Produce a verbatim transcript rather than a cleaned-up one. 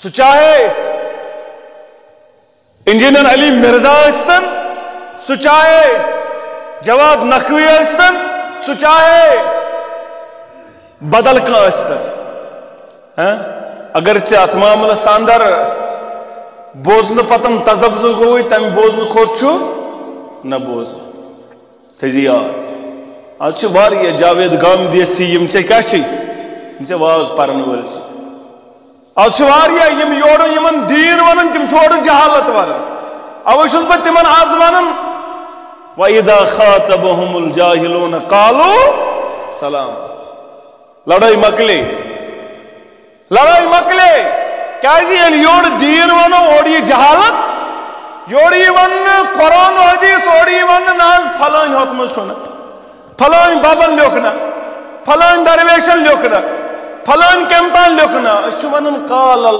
سُہ چاہے انجینئر علی مرزا ٲسۍتن، سُہ چاہے جواد نقوی ٲسۍتن، سُہ چاہے بدل کانٛہہ ٲسۍتن۔ ہاں؟ اگر ژےٚ اتھ معاملس اندر بوزنہٕ پتن تذبذب گوٚوُے، تمہِ بوزنہٕ کھۄتہٕ چھُ نہ بوزُن۔ تھٲیزِ یاد، از چھِ واریاہ جاوید گامدی یس ہی، یِم ژےٚ کیٛاہ چھِ؟ یِم ژےٚ واز پرن وٲلۍ چھِ۔ از چھِ واریاہ یِم یورٕ یِمن دیٖن ونان، تِم چھِ اورٕ جہالت ونان۔ اوے چھُس بہٕ تِمن از ونان، "وَإِذَا خَاطَبَهُمُ الْجَاهِلُونَ قَالُوا سَلَامًا۔" لڑٲے مۄکلے، لڑٲے مۄکلے۔ کیازِ ییٚلہِ یورٕ دیٖن ونو، اورٕ یہِ جہالت، یورٕ یہِ وننہٕ قرآن و حدیث، اورٕ یہِ وننہٕ، نہ حظ، فلٲنۍ ہۄتھ منٛز چھُنہٕ، فلٲنۍ ببن لیوٚکھ نہ، فلٲنۍ درویشن لیوٚکھ نہ، فلٲنۍ کٔمۍ تام لیوٚکھ نہ۔ أسۍ چھِ ونان، "قال